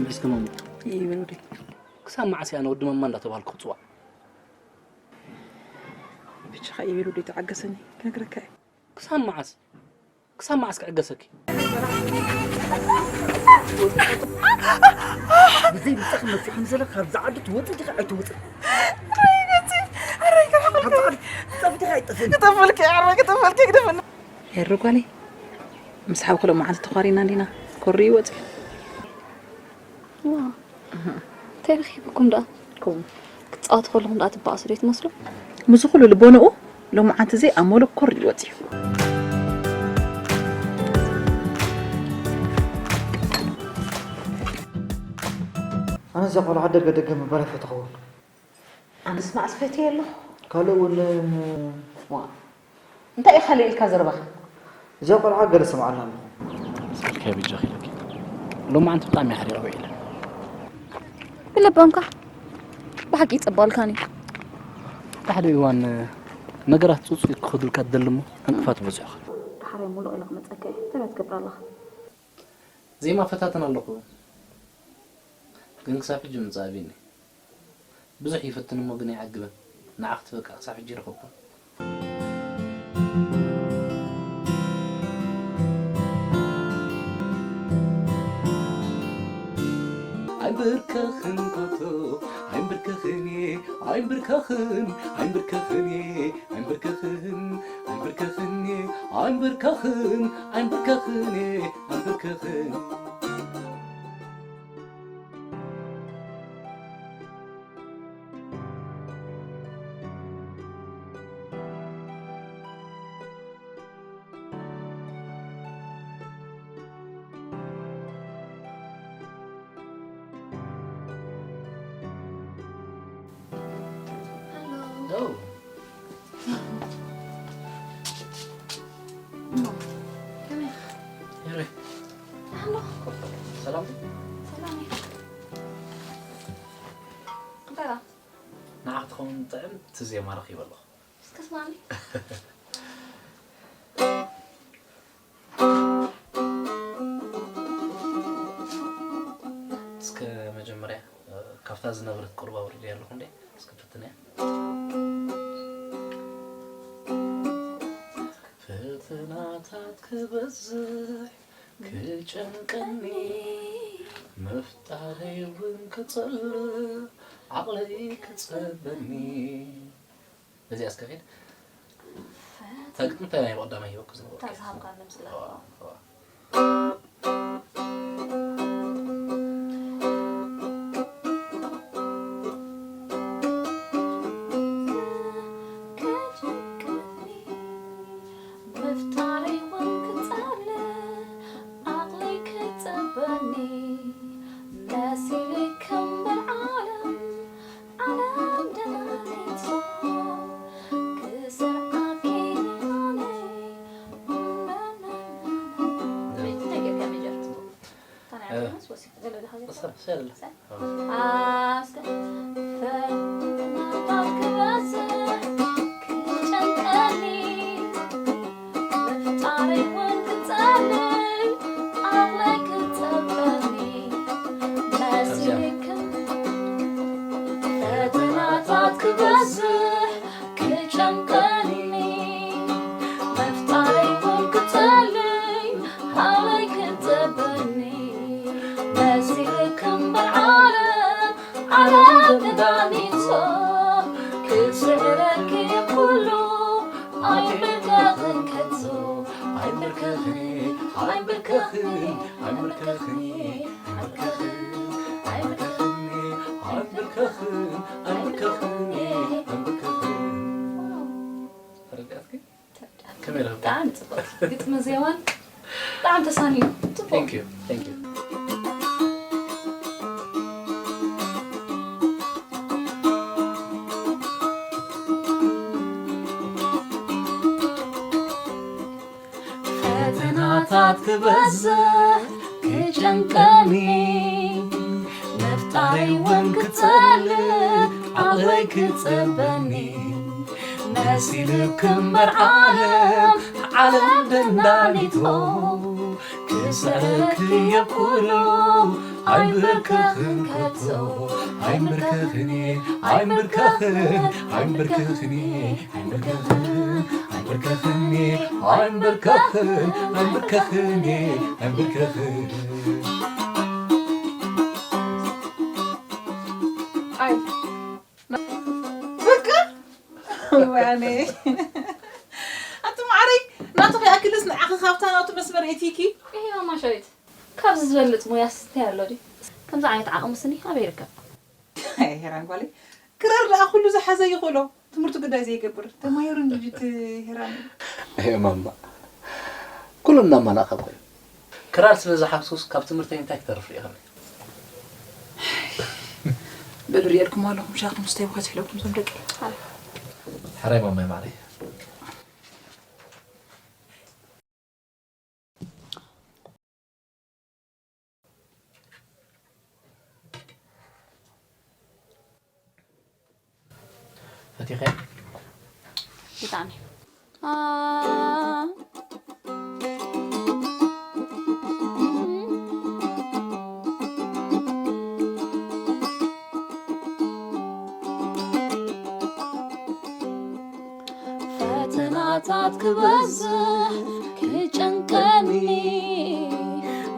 እስከ ማማ። ይበል ወደይ። ክሳብ መዓስ እየ ኣነ ወዲ ማማ እንዳተባልኩ ክጽዋዕ? ብቻኻ ይበል ወደይ፣ ተዓገሰኒ፣ ክነግረካ እየ። ክሳብ መዓስ? ክሳብ መዓስ ክዕገሰኪ? ብዘይ ብጻኺ መጺኹም ዘለ ካብዛ ዓዲ ትወጽእ ዲኻ ኣይትወጽእ? ካብዛ ዓዲ ትጠፊ ዲኻ ኣይትጠፍን? ክጠፈልኪ፣ ዓርበ ክጠፈልኪ፣ ክጠፈልኪ። ኤሪ ጓለይ፣ ምስ ሓውኪ ሎማዓንቲ ተዃሪና እንዲና። ኮሪ ይወጽእ። ዋ፣ እንታይ ረኺብኩም ደኣ? ከምኡ። ክትጻወቱ ከለኹም ደኣ ትበኣሱ ዶ ትመስሉ? ምስዚ ኩሉ ልቦንኡ ሎማዓንቲ እዚ ኣብ ሞለኮር እዩ ወጺኡ። ኣነ እዛ ቆልዓ ደገ ደገ ምባል ኣይፈተኽዎን። ኣነስ መዓስ ፈትየ ኣለኹ። ካልእ እውን ዋ፣ እንታይ ኢኻ ኢልካ ዘረባኻ? እዛ ቆልዓ ገለ ሰምዓና ኣለኹ። ስልከይ በጃኺ ኢለኪ። ሎማዓንቲ ብጣዕሚ እየ ሓሪቐ ውዒለ። ብለባምካ ብሓቂ ይጸባልካኒ። ሓደ ሓደ እዋን ነገራት ጽጹይ ክኸዱልካ ትደሊ እሞ ዕንቅፋት ይበዝሑኻ። ደሓራይ ሙሉቕ ኢለ ክመጸካ እየ። እንታይ ትገብር ኣለኻ? ዜማ ፈታትን ኣለኹ። ግን ክሳብ ሕጂ ምምጻእ ኣብዩኒ። ብዙሕ ይፍትን እሞ ግን ኣይዓግብን። ንዓኺ ትበቅዕ ክሳብ ሕጂ ይረኸብኩ። ኣይንብርከኽን ኮቶ፣ ኣይንብርከኽን እየ፣ ኣይንብርከኽን፣ ኣይንብርከኽን እየ፣ ኣይንብርከኽን፣ ኣይንብርከኽን እየ፣ ኣይንብርከኽን፣ ኣይንብርከኽን እየ፣ ኣይንብርከኽን። ሰላም። ሰላም። እንታይ ደኣ? ንዓኺ ትኸውን ጥዕምቲ ዜማ ረኺበ ኣለኹ። እስከ ስማኒ። እስከ መጀመርያ፣ እ፣ ካብታ ዝነበረት ቁሩብ ኣውሪደያ ኣለኹ እንዴ? እስከ ፈትንያ። ፈተናታት ክበዝሕ ክጨንቀኒ፣ ምፍጣረይ እውን ክጸልእ ዓቕለይ ክጸበኒ። በዚኣ እስከ ኺድ። እታ ግጥሚ እንታይ ናይ ብቐዳማይ ሂበኩ ዝነበርኩ? እታ ዝሃብካኒ ምስላ። እዋ፣ እዋ። ምፍጣረይ እውን ክጸልእ ዓቕለይ ክጸበኒ መሲሉ ክምበር ዓለም ዓለም ደናኒቶ ክሰርዓኪ ኣነ። እንታይ ጌርካ ሜጀር? ታናያ እ፣ ጀምስ ወሲ ገለ ደኻ ጌርካ? እሰ-፣ እሰ-፣ እሰ-፣ እ። ኣስከ-፣ ፈተናታት ክበዝሕ ክጨንቀኒ ምፍጣረይ እውን ክጸልእ ዓቕለይ ክጸበኒ መሲልክን ፈተናታት ክበዝሕ ክጨንቀኒ ምፍጣረይ እውን ክጸልእ ዓቕለይ ክጸበኒ መሲልክን በርዓለም ዓለም መድሃኒቶ ክስዕረኪ ኩሉ ኣይንብርከኽን ከቶ ኣይንብርከኽን ኣይንብርከኽን ኣይንብርከኽን ኣይንብርከኽን ኣይንብርከኽን ኣይንብርከኽን። ተረዳእኪ? ከመይ ረኺብካ? ብጣዕሚ ጽቡቕ። ግጥሚ ዜማን ብጣዕሚ ተሳንዩ። ጽቡቕ። Thank you. Thank you. ፈተናታት ክበዝሕ ክጨንቀኒ ምፍጣረይ እውን ክጸልእ ዓቕለይ ክጸበኒ መሲሉ ክምበር ዓለም ዓለም ደናኒቶ ክስዕረኪ ኣብ ኩሉ ኣይንብርከኽን ከቶ ኣይንብርከኽን ኣይንብርከኽን ኣይንብርከኽን ኣይንብርከኽን ኣይንብርከኽን ኣይንብርከኽን ኣይንብርከኽን ኣይንብርከኽን ኣይ በቃ ወያኔ ኣቲ ማዕረይ ናቱ ከይኣክልስ ንዓኺ ካብታ ናቱ መስመር እቲኪ ይሄ ማማሻዊት ካብዚ ዝበልጥ ሙያስ እንታይ ኣሎ ድዩ? ከምዚ ዓይነት ዓቕሚ ስኒ ኣበይ ይርከብ? ሄራን ጓለይ ክራር ደኣ ኩሉ ዝሓዘ ይኽእሎ ትምህርቱ ግዳይ ዘይገብር ተማሂሩ እንጂ እቲ ሄራን እየ ማማ ኩሉ እናማላእካ ኮይኑ ክራር ስለ ዝሓፍሱስ ካብ ትምህርተይ እንታይ ክተርፍ ርኢኽኒ በሉ ሪኤልኩም ኣለኹም ሻኹም ስታይ ብኸት ኢለኩም ዞም ደቂ ሕራይ ማማይ ማዕረይ ፈቲኸ ብጣዕሚ ፈተናታት ክበዝሕ ክጨንቀኒ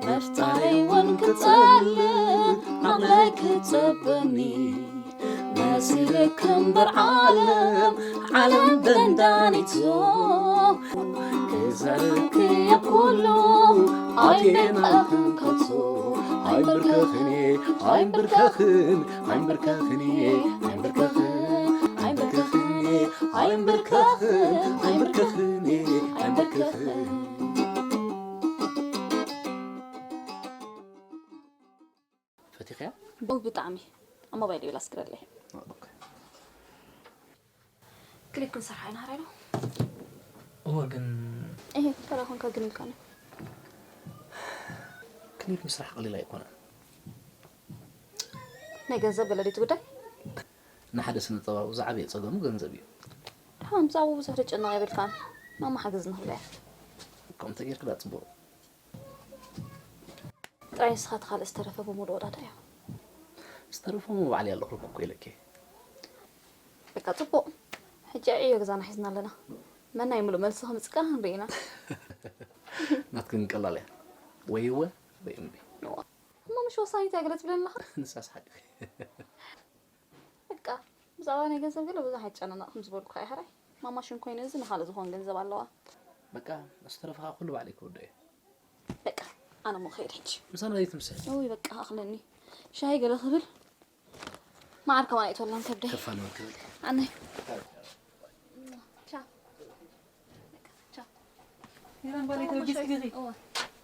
ምፍጣረይ እውን ክጸልእ ዓቕለይ ክጸበኒ መሲልክ እምበር ዓለም ዓለም ደንዳኒቶ ክዛረብክ ኣብ ኩሉ ኣይንበርክኽን ከቶ ኣይንበርክኽን ኣይንበርክኽን ኣይንበርክኽን ኣይንበርክኽን ኣይንበርክኽን ኣይንበርክኽን ኣይንበርክኽን ፈቲኽያ? ብጣዕሚ ኣብ ሞባይል ይብል ኣስክረለይ ክሊፕ ክንሰርሓ ኢና ዶ እወ ግን እሄ ተራ ኮንካ ግን ኢልካኒ ክሊፕ ምስራሕ ቀሊል ኣይኮነን ናይ ገንዘብ ገለ ድዩ እቲ ጉዳይ ንሓደ ስነ ጥበባዊ ዝዓበየ ጸገሙ ገንዘብ እዩ ድሓን ብዛዕባኡ ብዙሕ ትጨነቕ የብልካን ማማ ሓገዝ ንኽብላ እያ ከምኡ ተጌርክ ዳ ጽቡቕ ጥራይ ንስኻ እቲ ካልእ ዝተረፈ ብምሉእ ወዳዳ እዮ ዝተረፈ ሞ ባዕለይ ኣለኹልኩ እኮ ኢለኪ በቃ ጽቡቕ ሕጂ ዕዮ ገዛና ሒዝና ኣለና መናይ ምሉእ መልሲ ከምጽካ ክንርኢ ኢና ናትክን ቀላል እያ ወይ እወ ወይ እምቢ እሞ ምሽ ወሳኒት እያ ገለ ትብለኒ ኣለኻ ንሳስ ሓቂ በቃ ብዛዕባ ናይ ገንዘብ ገለ ብዙሕ ኣይጨናነቕ ከም ዝበልኩኻ እየ ሕራይ ማማ ሽም ኮይኑ እዚ ንኻልእ ዝኾን ገንዘብ ኣለዋ በቃ ዝተረፈኻ ኩሉ ባዕለይ ክወዶ እየ በቃ ኣነ ሞ ክሄድ ሕጂ ምሳና ዘይትምሰል እውይ በቃ ኣኽለኒ ሻሂ ገለ ክብል መዓር ከማን ኣይትወላን ከብደይ ከፋን ወክብል ኣነ ሄራን ጓለይ ተበጊስኪ ዲኺ እወ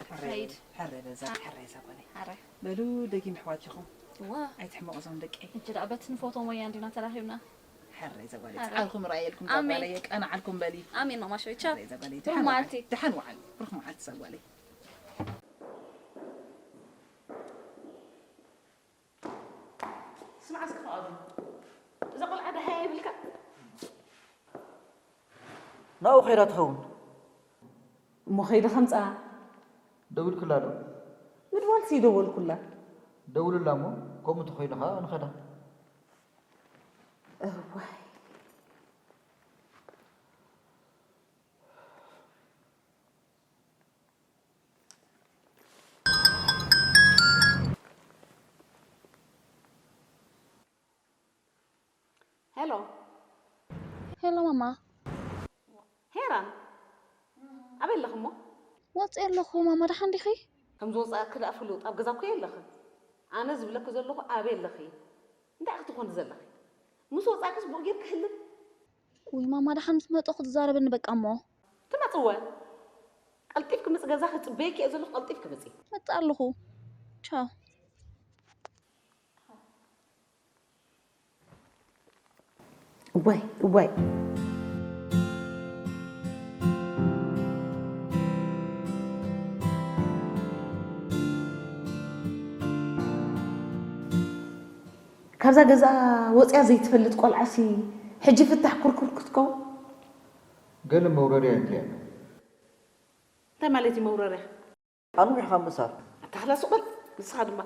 ሕረይ ከይድ ሕረ በዛ ሕረ እዛ ጓለይ ሓረ በሉ ደጊም ኣሕዋት ኢኹም እዋ ኣይትሕመቑ ዞም ደቂ ሕጂ ደኣ በቲ ንፈትዎም ወያን ዲና ተራኺብና ሕረ እዛ ጓለይ ሕረ። ጻዕርኩም ርኣየልኩም እዛ ኣሜን። ጓለይ የቃናዓልኩም በሊ ኣሜን ማማሾይ ቻው ሕረ እዛ ጓለይ ብሩኽ ደሓን መዓልቲ ውዓል- ደሓን ውዓል ብሩኽ መዓልቲ እዛ ጓለይ ስምዓ እስኪ ፍቓዱ፣ እዛ ቆልዓ ደሃያ ይብልካ? ናብኡ ከይዳ ትኸውን። እሞ ከይደ ከምፅኣ። ደዊልክላ ዶ? ምድዋልሲ ይደወልኩላ። ደውልላ እሞ፣ ከምኡ እንተኾይኑ ኸዓ ንኸዳ። እዋይ። ሄሎ ሄሎ ማማ ሄራን ኣበይ ኣለኺ እሞ ወፂ ኣለኹ ማማ ደሓን ዲኺ ከም ዝወፃእኪ ደኣ ፍሉጥ ኣብ ገዛ እኮ የለኽን ኣነ ዝብለኪ ዘለኹ ኣበይ ኣለኺ እንታይ ኢኺ ትኾኒ ዘለኺ ምስ ወፃእክስ ብኡ ጌርኪ ህልም ውይ ማማ ደሓን ምስ መጠኹ ትዛረበኒ በቃ እሞ ትመፅወ ቀልጢፍኪ ምፅ ገዛ ክፅበየኪ እየ ዘለኹ ቀልጢፍኪ ምፂ መፅእ ኣለኹ ቻው እዋይ እዋይ ካብዛ ገዛ ወፅያ ዘይትፈልጥ ቆልዓሲ ሕጂ ፍታሕ ኩርኩር ክትከውን ገለ መውረርያ የድልያ ኣሎ። እንታይ ማለት እዩ መውረርያ? ኣንዊሕካ ምእሳር። ኣታ ክላ ስቕ በል፣ ንስኻ ድማ።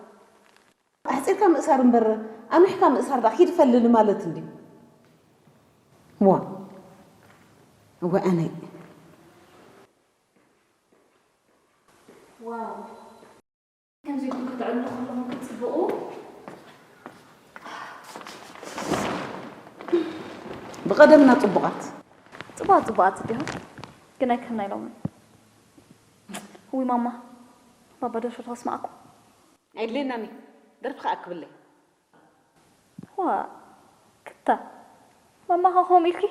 ኣሕፂርካ ምእሳር እምበር ኣንዊሕካ ምእሳር ደኣ ኪድ ፈልሊ ማለት እንድዩ። ዋ እወ ኣነይ ዋው ከምዚ ኢልኩም ከተዕልሉ ከለኹም ክትፅብቑ። ብቐደምና ፅቡቓት። ፅቡቓት ፅቡቓት እንዲኹም ግን ኣይክህና ኢሎምን። ውይ ማማ ባባ ደርፊ ዶ ከስምዓኩም? ኣይድልየናን እዩ ደርፊ ከዓ ክብለይ። ዋ ክታ ማማ ከ ከምኡ ኢልኪ?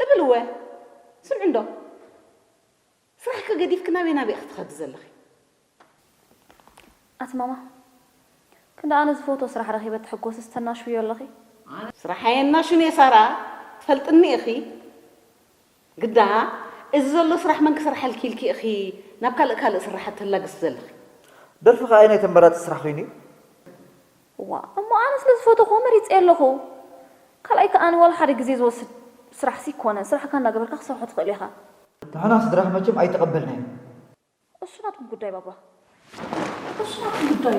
እብል እወ ስምዒ እንዶ ስራሕኪ ገዲፍኪ ናበይ ናበይ ኢኺ ትኸዲ ዘለኺ? ኣቲ ማማ ክንዲ ኣነ ዝፈትዎ ስራሕ ረኺበ ተሕጎስስ ተናሽውዮ ኣለኺ። ስራሕ ኣየናሹን እየ ሳራ ትፈልጥኒ ኢኺ። ግዳ እዚ ዘሎ ስራሕ መን ክሰርሓልኪ ኢልኪ ኢኺ ናብ ካልእ ካልእ ስራሓት ተላግሲ ዘለኺ? ደርፊ ከኣ ኣየናይ ተመራጺ ስራሕ ኮይኑ እዩ? እዋ እሞ ኣነ ስለ ዝፈተኹዎ መሪፀዮ ኣለኹ። ካልኣይ ከኣ ኣነ ዋላ ሓደ ግዜ ዝወስድ ስራሕሲ ኣይኮነን። ስራሕካ እናገበርካ ክሰርሖ ትኽእል ኢኻ። ንሕና ስድራኺ መቸም ኣይተቐበልናዮን። እሱ ናትኩም ጉዳይ ባባ። እሱ ናትኩም ጉዳይ።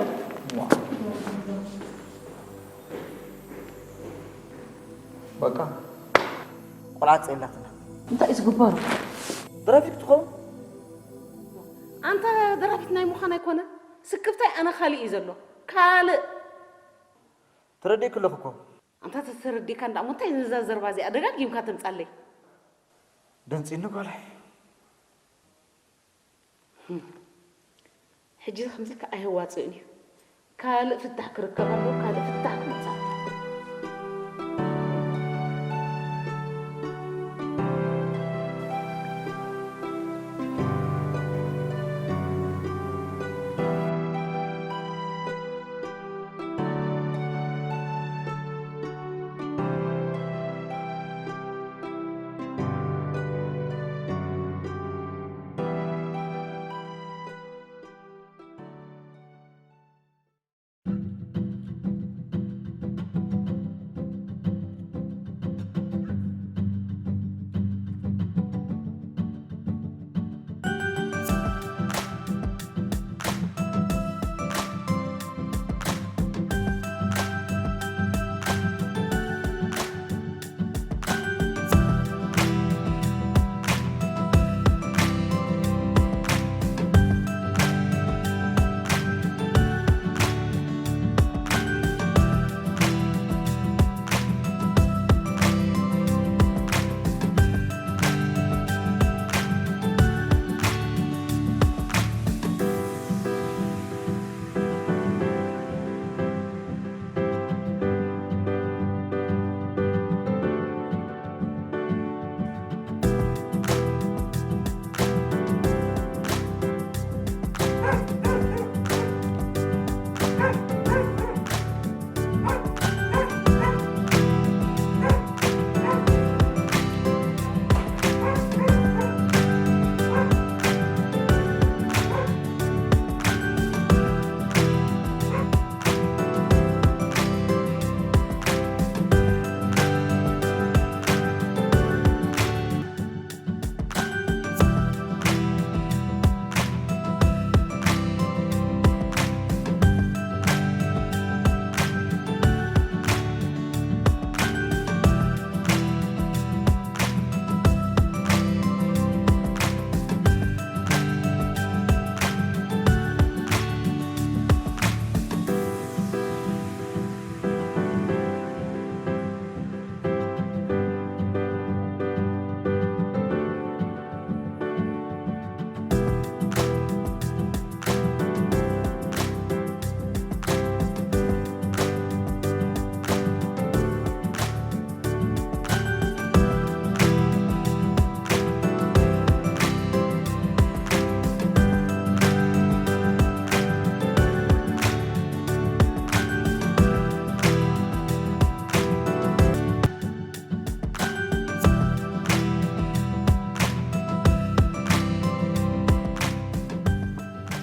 በቃ ቆልዓ ጸላትና። እንታይ እዩ ዝግበሩ? ደራፊት ትኸውን? ኣንታ ደራፊት ናይ ምዃን ኣይኮነ ስክፍታይ ኣነ ካልእ እዩ ዘሎ ካልእ። ተረዲእኪ ኣለኹ እኮ። ኣንታ ተተረዲእካ እንዳ እሞ እንታይ ነዛ ዘረባ እዚኣ ደጋጊምካ ተምጻለይ? ደንጺኒ ጓለይ። ሕጂ ከምዚ ከኣ ኣየዋጽእን እዩ። ካልእ ፍታሕ ክርከብ ኣለዎ፣ ካልእ ፍታሕ ክመጽእ ኣለዎ።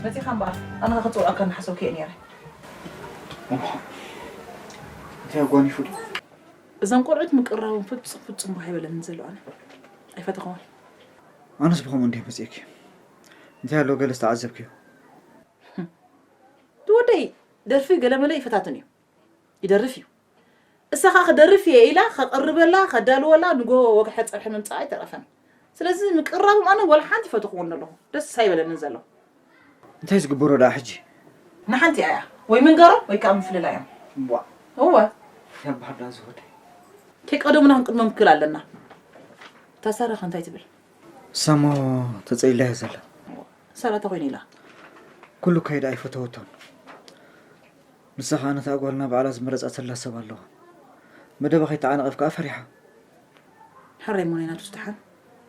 መጺኻ እምበኣር ኣነ ከ ክጽውዓካ እናሓሰብኩ እየ ነይረ። እንታይ ኣጓኒፉ ዶ? እዘን ቆልዑት ምቅርራቦም ፍጹም ፍጹም ባህ ኣይበለንን ዘሎ ኣነ ኣይፈተኽዎን። ኣነስ ብኸምኡ እንዲየ መጺእኪ። እንታይ ኣሎ ገለ ዝተዓዘብክዮ? ወደይ ደርፊ ገለመለ ይፈታትን እዩ፣ ይደርፍ እዩ። እሳ ኸዓ ክደርፍ እየ ኢላ ከቕርበላ ከዳልወላ ንጎ ወግሐ ጸብሒ ምምጻእ ኣይተረፈን። ስለዚ ምቅራቦም ኣነ ወላ ሓንቲ ይፈትኽዎ ኣለኹ፣ ደስ ኣይበለንን ዘሎ። እንታይ ዝግበሮ ደኣ ሕጂ? ንሓንቲ እያ ወይ ምንጋሮ ወይ ከዓ ምፍልላዮም። እዋ። እወ። ያባህዳ ዝወደ። ከይቀደሙና ክንቅድሞም ክክል ኣለና። እታ ሳራ ከ እንታይ ትብል? ሳሞ ተጸሊላ እያ ዘላ። ሳራ ተኾይኑ ኢላ። ኩሉ ከይዳ ኣይፈተወቶን። ንሳ ኸኣ ነታ ጓልና ባዕላ ዝመረጻትላ ሰብ ኣለዋ። መደባ ከይተዓነቐፍ ከኣ ፈሪሓ። ሕራይ እሞ ናይ ናቱ ስደሓን።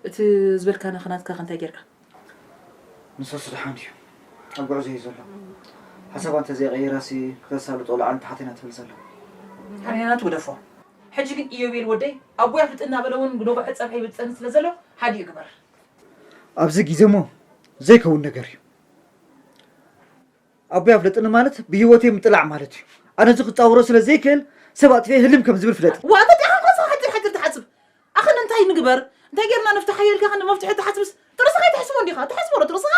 እቲ ዝበልካና ኸ ናትካ ከ እንታይ ጌርካ? ንሱ ስደሓን እዩ። ኣብ ጉዕዞ እዩ ዘሎ። ሓሳባ እንተዘይቀይራሲ ከተሳልጦ ላዕልን ታሕትን እያ ትብል ዘላ። ሕራይ ናይ ናቱ ግደፎ። ሕጂ ግን ኢዮቤል ወደይ ኣቦይ ኣፍልጥ እናበለ እውን ንጎ ወግሐ ጸብሒ ይብል ዝጸንህ ስለ ዘሎ ሓዲኡ ግበር። ኣብዚ ግዜ እሞ ዘይከውን ነገር እዩ። ኣቦይ ኣፍለጥኒ ማለት ብህይወተይ ምጥላዕ ማለት እዩ። ኣነ እዚ ክጻወሮ ስለ ዘይክእል ሰብ ኣጥፊኤ ህልም ከም ዝብል ፍለጥ። ዋ፣ እንታይ ዲኻ ኮንካ ሓጺር ሓጺር ትሓስብ? ኣኸ እንታይ ንግበር? እንታይ ጌርና ንፍታሕ ኢልካ ከ መፍትሒ ትሓስብስ? ጥርስኻ ኣይትሕስቦ እንዲኻ? ትሕስቦ ዶ ጥርስኻ?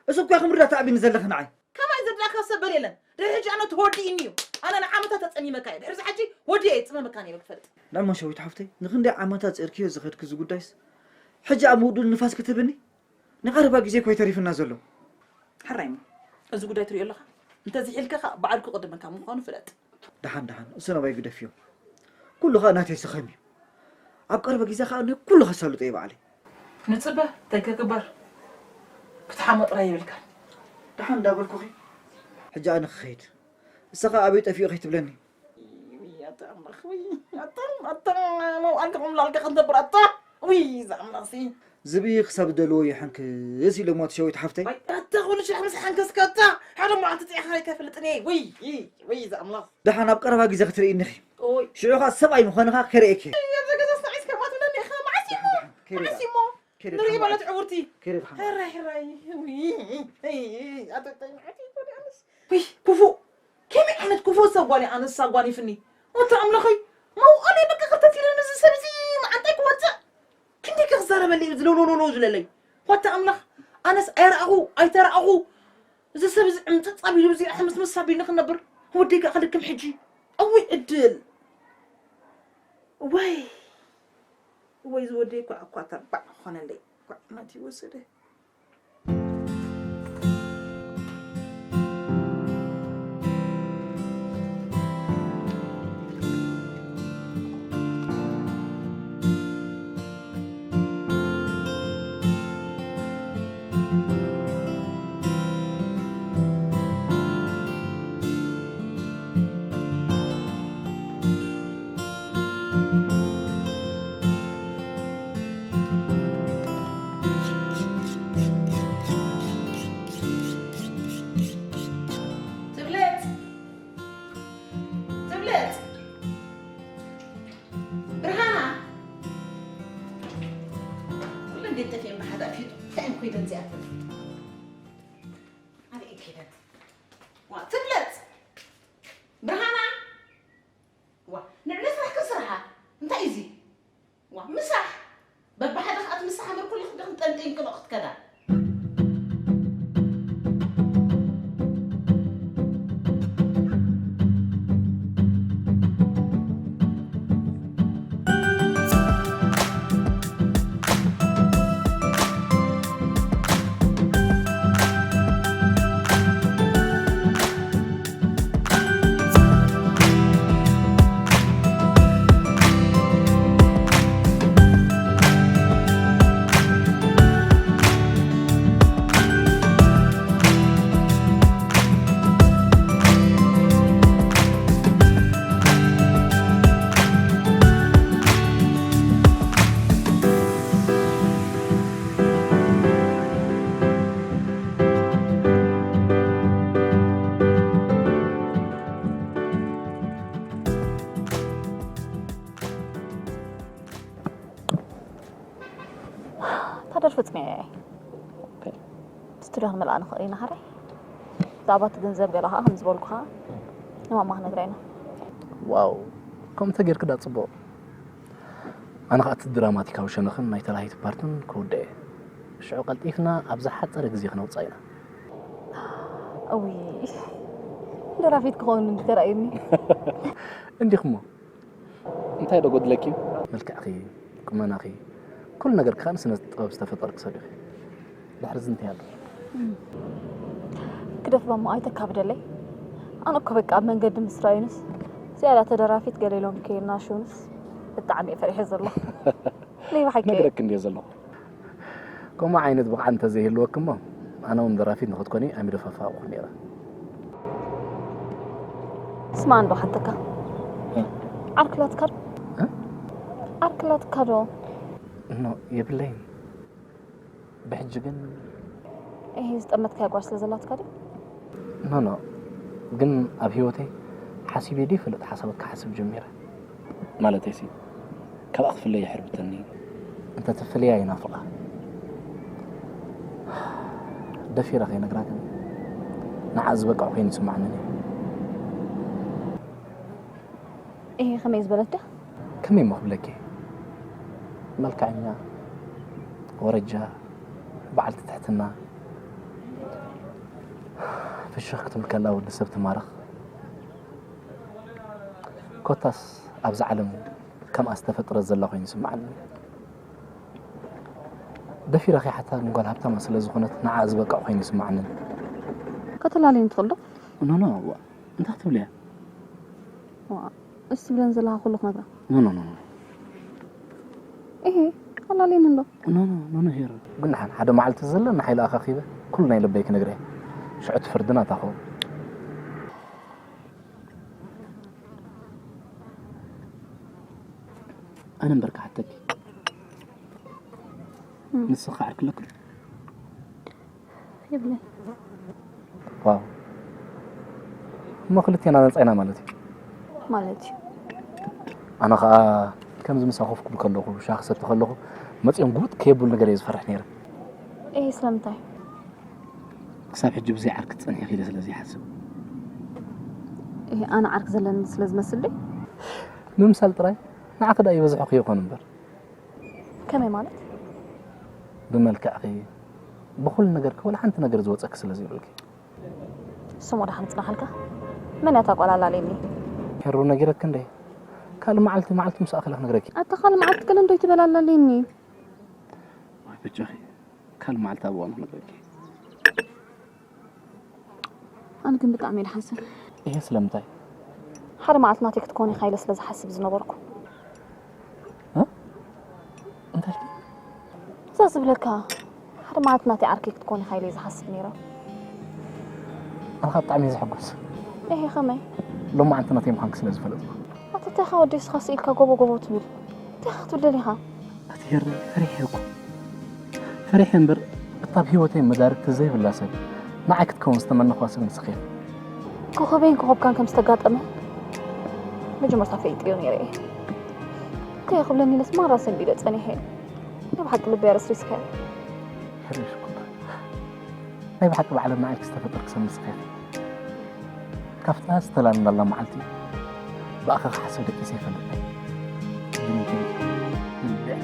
እሱ እኮ ክምርዳ ተኣቢኒ ዘለኺ ንዓይ። ከማይ ዝርዳእካ ሰብ በል የለን። ድሕሪ ሕጂ ኣነ ተወዲእኒ እዩ። ኣነ ንዓመታት ተጸሚመካ እየ። ድሕሪ ሕጂ ወዲኤ እየ ጽመመካ እየ ክፈልጥ። ንዕማ ሸዊት ሓፍተይ፣ ንኽንደይ ዓመታት ጸርክዮ ዝኸድኪ እዚ ጉዳይስ፣ ሕጂ ኣብ ምውድኡ ንፋስ ክትህብኒ? ንቐረባ ግዜ እኮ እዩ ተሪፍና ዘሎ። ሕራይ እሞ፣ እዚ ጉዳይ ትሪኦ ኣለኻ? እንተዝሒልካ ኸኣ ባዕሉ ክቕድመካ ምዃኑ ፍለጥ። ደሓን፣ ደሓን፣ እሱ ናባይ ግደፍዮ። ኩሉ ኸኣ ናተይ ስኸም እዩ። ኣብ ቀረባ ግዜ ኸኣ ንኩሉ ከሳልጦ እየ ባዕለይ። ንጽበ፣ እንታይ ክግበር? ክትሓሞ ጥራይ ይብልካ። ደሓን እንዳበልኩኺ፣ ሕጂ ኣነ ክኸይድ። እሳ ኸኣ ኣበይ ጠፊኡ ከይትብለኒ። ውይ፣ ኣታ ኣምላኽ፣ ውይ፣ ኣታ፣ ኣታ፣ መውዓል ከቕምላለካ ክንተብር፣ ኣታ፣ ውይ፣ እዛ ኣምላኽሲ። ዝብኢ ክሳብ ዝደልዎ ይሕንክስ ኢሎሞ እቲ ሸዊት ሓፍተይ። ኣይ፣ ኣታ፣ ኩሉ ሽሕ ምስ ሓንከስካ፣ ኣታ፣ ሓደ መዓልቲ ጥዒኻ ኣይተፍልጥን እየ። ውይ፣ ውይ፣ እዛ ኣምላኽ። ደሓን ኣብ ቀረባ ግዜ ክትርእይኒ ኢኺ። ኦይ። ሽዑ ኸኣ ሰብኣይ ምዃንኻ ከርእየኪ። ኣይ፣ ኣብዚ ገዛ ሰብኣይ እስከ ማትብለኒ ኢኻ። መዓስ እሞ? ከይደ መዓስ ደኣ። እሞ? ከይደ ንርኢ ደኣ። ማለት ዕውርቲ። ከይደ ደሓን። ሕራይ፣ ሕራይ። ውይ፣ ኣይ፣ ኣይ፣ ኣይ፣ ኣታ፣ ኣታ፣ መዓት እዩ፣ ኣነስ። ውይ፣ ክፉእ። ከመይ ዓይነት ክፉእ ሰብ ጓል እያ ኣነስ ኣጓኒፍኒ። ኣታ ኣምላኸይ፣ መውዓለይ በቃ ክርተት ኢለን እዚ ሰብ እዚ መዓንጣይ ክወፅእ። ክንደይ ከ ክዛረበለይ እዩ ዝለውለውለውለው ዝለለይ። ዋታ ኣምላኽ፣ ኣነስ ኣይረኣኹ፣ ኣይተረኣኹ። እዚ ሰብ እዚ ዕምፅፅ ኣቢሉ እዚ ሕምስምስ ኣቢሉ ክነብር። ወደይ ከ ክልክም ሕጂ። እውይ ዕድል። ወይ። ወይ ዝወደይ ኳዕ እኳ ተባዕ ኾነለይ። ኳዕ ናት ይወሰደ። ትብለጽ፣ ትብለጽ። ብርሃና! ኩለን እንዴት ጠፊኤን ብሓደ ኣፊጡ? እንታይ ኮይደን እዚኣተን? ኣበይ ከይደን? ዋ፣ ትብለጽ! ምሳሕ! በብሓደ ከኣ ትምሳሕ እምበር ኩሉ ክዲ ክንጠንጢን ክንኦ ክትከዳ። ታደር ፍጽሜ ስቱድዮ ክንመልኣ ንኽእል ኢና። ሓራይ ብዛዕባ እቲ ገንዘብ ገለ ከዓ ከም ዝበልኩኻ ንማማ ክነግራ ኢና። ዋው፣ ከምኡ ተጌርክ ዳ ጽቡቕ። ኣነ ኸኣ እቲ ድራማቲካዊ ሸነኽን ናይ ተላሂት ፓርትን ክውድእ እየ። ሽዑ ቀልጢፍና ኣብ ዝሓጸረ ግዜ ክነውጻ ኢና። እዊ ደራፊት ክኸውን እንዲ ተራእዩኒ። እንዲኹሞ እንታይ ዶ ጎድለኪ? መልክዕኺ፣ ቁመናኺ፣ ኩሉ ነገር ከዓ ንስነ ጥበብ ዝተፈጠርክ ሰብ ኢኺ። ድሕሪ እዚ እንታይ ኣሎ? ክደፍባ እሞ ኣይተካብደለይ። ኣነ እኮ በቃ ኣብ መንገዲ ምስ ራዩንስ ዝያዳ ተደራፊት ገለ ኢሎም ከይናሹንስ ብጣዕሚ እየ ፈሪሐ ዘለኹ። ለይባ ሓቂ ነግረክ እንዲየ ዘለኹ። ከምኡ ዓይነት ብቕዓት እንተዘይህልወኪ እሞ ኣነ እውን ደራፊት ንኽትኮኒ ኣይምደፋፋእኩ ነይረ። ስማ እንዶ ሓተካ ዓርክላትካ ዶ? ዓርክላትካ ዶ? ኖ የብለይን። ብሕጂ ግን ይሄ ዝጠመትካያ ጓል ስለ ዘላትካ ድዩ? ኖ ኖ፣ ግን ኣብ ህይወተይ ሓሲበ ዘይፈልጥ ሓሳባት ክሓስብ ጀሚረ። ማለተይሲ ካብኣ ክፍለይ ይሕርብተኒ። እንተትፍለያ ይናፍቓ። ደፊረ ከይነግራ ግን ንዓ ዝበቅዕ ኮይኑ ይስማዓኒ። ይሄ ከመይ ዝበለት ድያ? ከመይ እሞ ክብለኪ፣ መልክዐኛ፣ ወረጃ፣ በዓልቲ ትሕትና፣ ፍሽኽ ክትብል ከላ ወዲ ሰብ ትማርኽ። ኮታስ ኣብዚ ዓለም ከምኣ ዝተፈጥረት ዘላ ኮይኑ ይስምዓኒ። ደፊረ ከይሓታ ግን ጓል ሃብታማ ስለ ዝኾነት ንዓኣ ዝበቅዕ ኮይኑ ይስምዓኒ። ከተላልየኒ ትኽእል ዶ? ኖ ኖ፣ እንታይ ክትብልያ? እሱ ትብለን ዘለኻ ኩሉ ክነግራ። ኖ ኖ ኖ ኖ። እሄ ኣላልየኒ ኣሎ። ኖ ኖ ኖ ኖ ሄር። ግን ንሓን ሓደ መዓልቲ ዘለና ሓይሊ ኣኻኺበ ኩሉ ናይ ልበይ ክነግርያ። ሽዑ እቲ ፍርዲ ናታ ኸውን። ኣነ እምበር ክሓተኪ። ንስኻ ዓርክለኩም ይብለይ። ዋው፣ እሞ ክልቴና ነጻ ኢና ማለት እዩ። ማለት እዩ። ኣነ ኸኣ ከምዚ ምሳኹ ኮፍ ክብል ከለኹ፣ ሻሂ ክሰቲ ከለኹ መጺኦም ጉጥ ከየብሉ ነገር እየ ዝፈርሕ ነይረ። እሂ ስለምንታይ? ክሳብ ሕጂ ብዘይ ዓርኪ ትጸንሒ ኢለ ስለ ዘይሓስብ። እሂ ኣነ ዓርኪ ዘለኒ ስለ ዝመስል ድዩ? ምምሳል ጥራይ ንዓኺ ደኣ ይበዝሖኺ ይኾን እምበር። ከመይ ማለት? ብመልክዕኺ ብኹሉ ነገርኪ ወላ ሓንቲ ነገር ዝወጸኪ ስለ ዘይብልኪ። ስሙ ደሓን ጽናሓልካ? መን እያ እታ ጓል ኣላልየኒ? ሄሩ ነጊረኪ እንደ ካልእ መዓልቲ መዓልቲ ምስ ኣኸለ ክነግረኪ። ኣታ ካልእ መዓልቲ ገለ እንዶ ይትበል ኣላልየኒ። ወይ በጃኺ ካልእ መዓልቲ ኣብ እዋኑ ክነግረኪ። ኣነ ግን ብጣዕሚ እየ ዝሓዝን። ይሄ ስለምንታይ? ሓደ መዓልቲ ናተይ ክትኮን ኢኻ ኢለ ስለ ዝሓስብ ዝነበርኩ። እ? እንታይ ኢልኪ? እዛ ዝብለካ ሓደ መዓልቲ ናተይ ዓርከይ ክትኮን ኢኻ ኢለ ዝሓስብ ነይረ። ኣነ ኸኣ ብጣዕሚ እየ ዝሕጎስ። እሄ ከመይ? ሎማዓንቲ ናተይ ምዃንኪ ስለ ዝፈለጥኩ። ኣታ እንታይ ኢኻ ወደይ እስኻ ስኢልካ ጎቦ ጎቦ ትብል? እንታይ ኢኻ ክትብል ደሊኻ? ኣቲ ሄሪ ፈሪሐ እኮ። ፈሪሐ እምበር እታ ኣብ ህይወተይ መዳርግቲ ዘይብላ ሰብ ንዓይ ክትከውን ዝተመነኹዋ ሰብ ንስኺ ኢኺ። ኮኸበይን ኮኸብካን ከም ዝተጋጠመ መጀመርታ ፈሊጠዮ ነይረ እየ። እንታይ ክብለኒ ኢለስ ማራ ሰንቢደ ጸኒሐ እየ። ናይ ብሓቂ ልበይ ኣረስሪስካዮ። ሕርሽ እኮ ናይ ብሓቂ ብዓለም ንዓይ ዝተፈጠርክ ሰብ ንስኺ ኢኺ። ካብታ ዝተላልናላ መዓልቲ ብኣኺ ክሓስብ ደቂሰ ኣይፈልጥን። ግን ግን ልበይ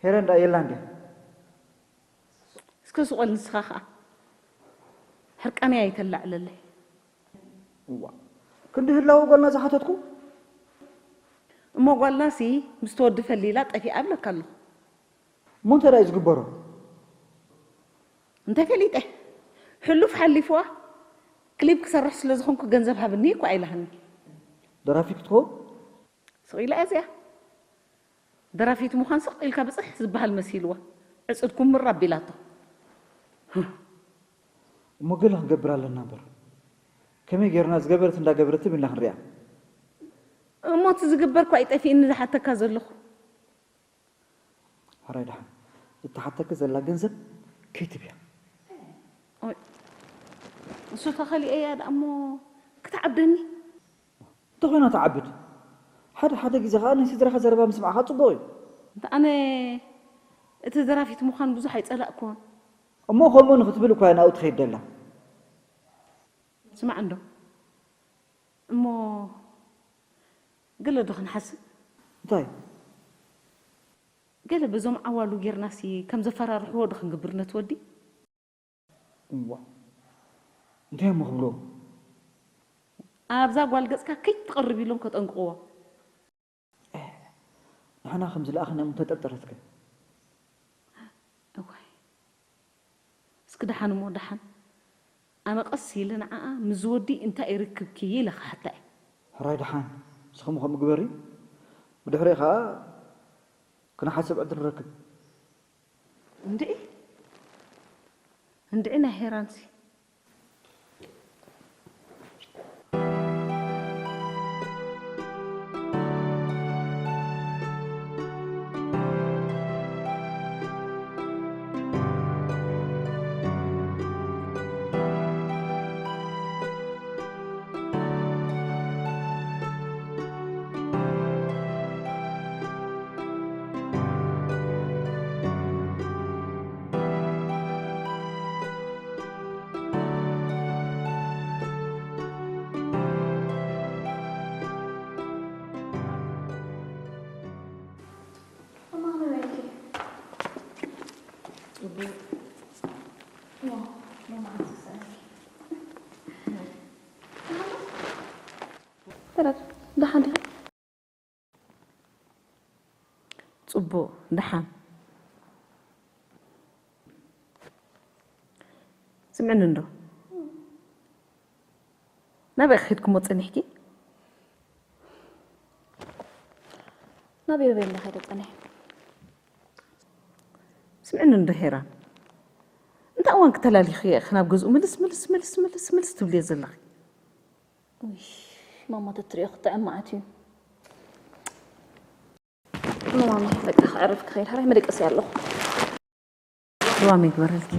ሄረን ደኣ የላን ድያ? እስከ ስቕ በል ንስኻ ኸኣ። ሕርቃነይ ኣይተላዕለለይ። እዋ፣ ክንዲ ህላወ ጓልና ዝሓተትኩ? እሞ ጓልናሲ ምስቲ ወዲ ፈሊላ ጠፊኣ እብለካ ኣለኹ። እሞ እንታይ ደኣ እዩ ዝግበሮ? እንታይ ፈሊጠ? ሕሉፍ ሓሊፍዋ። ክሊፕ ክሰርሕ ስለ ዝኾንኩ ገንዘብ ሃብኒ እኮ ኣይላሃኒ። ደራፊ ክትኮ? ስቕ ኢላ እያ እዚኣ። ደራፊት ምዃን ስቕ ኢልካ ብጽሕ ዝበሃል መሲልዋ። ዕጽድኩም ምር ኣቢላቶ። እሞ ገለ ክንገብር ኣለና እምበር። ከመይ ጌርና ዝገበረት እንዳገበረት ኢልና ክንሪኣ። እሞ እቲ ዝግበር እኳ እዩ ጠፊእኒ ዝሓተካ ዘለኹ። ሕራይ ደሓን። እትሓተኪ ዘላ ገንዘብ ከይትብያ። ኦይ፣ እሱ ተኸሊኤያ ደኣ እሞ ክትዓብደኒ? እንተኾይና ትዓብድ። ሓደ ሓደ ግዜ ኸኣ ናይ ስድራኻ ዘረባ ምስማዕኻ ጽቡቕ እዩ። እንተ ኣነ እቲ ዘራፊት ምዃን ብዙሕ ኣይጸላእኩዎን። እሞ ከምኡ ንኽትብል እኳ እያ ናብኡ ትኸይድ ደላ። ስማዕ እንዶ። እሞ ገለ ዶ ክንሓስብ? እንታይ? ገለ በዞም ዓዋሉ ጌርናሲ ከም ዘፈራርሕዎ ዶ ክንግብር ነቲ ወዲ? እዋ፣ እንታይ እሞ ክብልዎ? ኣብዛ ጓል ገጽካ ከይትቐርብ ኢሎም ከጠንቅቕዎ። ኤህ፣ ንሕና ከም ዝለኣኽናዮም እንተጠርጠረትከ? እዋይ። እስኪ ደሓን እሞ ደሓን። ኣነ ቀስ ኢለ ንዓኣ ምስ ዝወዲ እንታይ ይርክብኪ ኢለ ክሓታ እየ። ሕራይ ደሓን፣ ንስኺ እሞ ከምኡ ግበሪ። ብድሕሪኡ ኸኣ ክንሓስብ ዕድል ንረክብ። እንድዒ፣ እንድዒ ናይ ሄራንሲ። ደሓን ዲኻ? ጽቡቕ፣ ደሓን። ስምዕኒ እንዶ። ናበይ ኸይድክሞ ጸኒሕኪ? ናበይ በይ እንዳ ኸይደ ጸኒሐ። ስምዕኒ እንዶ ሄራን። እንታይ እዋን ክተላሊኺ ኢኺ ናብ ገዝኡ ምልስ፣ ምልስ፣ ምልስ፣ ምልስ፣ ምልስ ትብልዮ ዘለኺ? ውይ፣ ማማ ተትሪኦ ክጥዕም መዓት እዩ። ማማ፣ በቃ ከዕርፍ ክኸይድ፣ ሕራይ መደቀሲ ኣለኹ። ልዋም ይግበረልኪ።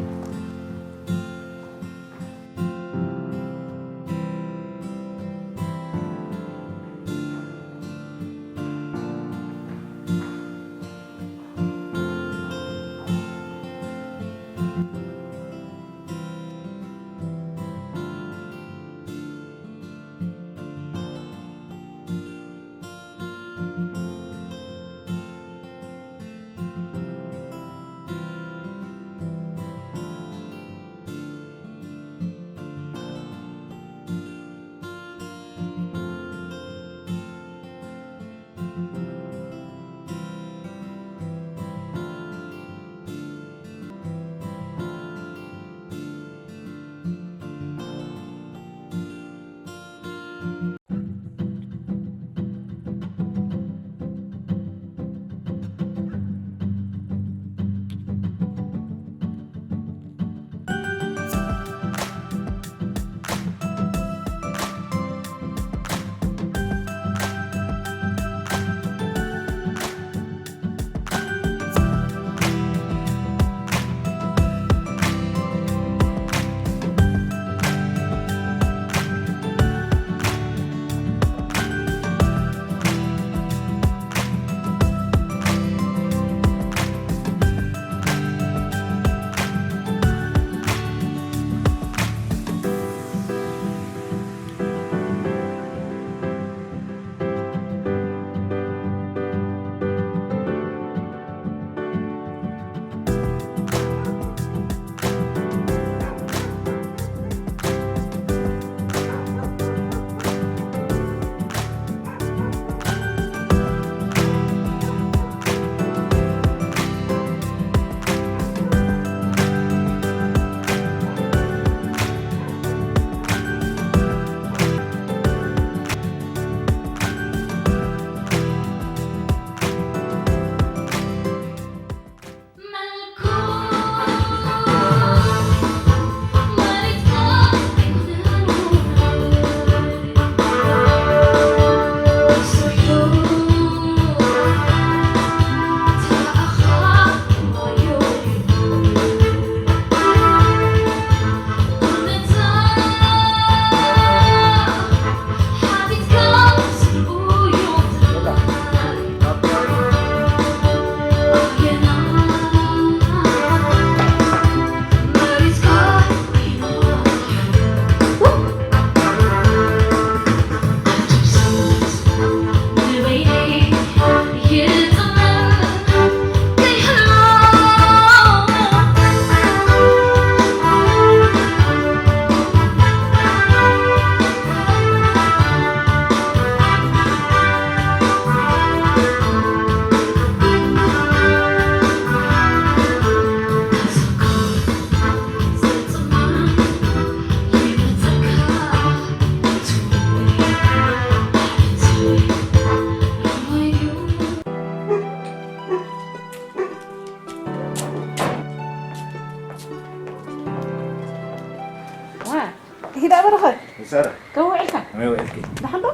ሰረ፣ ከመይ ውዒልካ? ከመይ ውዒልኪ? ደሓን ዶ?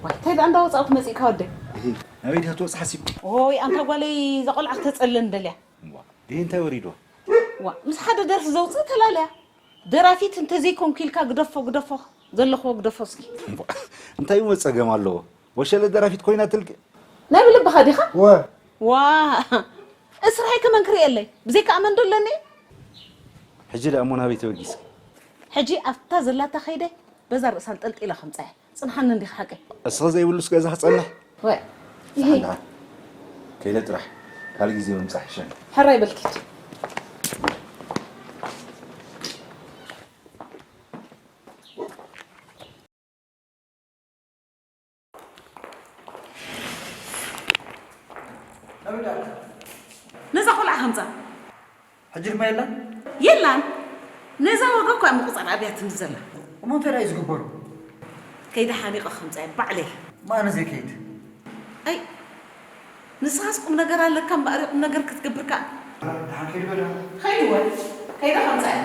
ዋይ፣ እንታይ ደኣ እንዳወጻእኩ መጺእካ ወደይ? እሂ፣ ናበይ ድያ ትወጽእ ሓሲብኪ? ኦይ፣ ኣንታ ጓለይ፣ እዛ ቆልዓ ክተጸልለኒ ደልያ። እዋ፣ እሂ፣ እንታይ ወሪድዋ? ዋ፣ ምስ ሓደ ደርፊ ዘውጽእ ተላለያ። ደራፊት እንተዘይኮንኩ ኢልካ ግደፎ፣ ግደፎ፣ ዘለኽዎ ግደፎ እስኪ። እዋ፣ እንታይ እሞ ጸገም ኣለዎ? ወሸለ ደራፊት ኮይና ትልክ። ናይ ብልብኻ ዲኻ? ወ። ዋ፣ እስርሐይ ከመን ክርእየለይ? ብዘይካ ኣመን ዶ ኣለኒ? ሕጂ ደኣ እሞ ናበይ ተበጊስኪ? ሕጂ ኣብታ ዘላታ ከይደ በዛ ርእሳ ኣንጠልጢለ ከምጻያ። ጽንሓኒ እንዲኻ ሓቀይ። እስኺ ዘይብሉስ ገዛ ክጸንሕ? ወ። ደሓን፣ ደሓን። ከይደ ጥራሕ። ካልእ ግዜ ምምጻእ ይሕሸኒ። ሕራይ በል ኪድ። ነዛ ቆልዓ ከምጻ። ሕጂ ድማ የላን? የላን። ነዛ ዋጋ እኳ ምቁጻር ኣብያትኒ ዘላ። እሞ እንታይ ደኣ እዩ ዝግበሩ? ከይደ ሓኒቐ ከምጻ እየ ባዕለይ። እሞ ኣነ ዘይከይድ? ኣይ፣ ንስኻስ ቁም ነገር ኣለካ እምበኣር ቁም ነገር ክትገብር ከኣ። ደሓን ከይዱ በላ። ከይዱ ወ-፣ ከይደ ከምጻ እየ።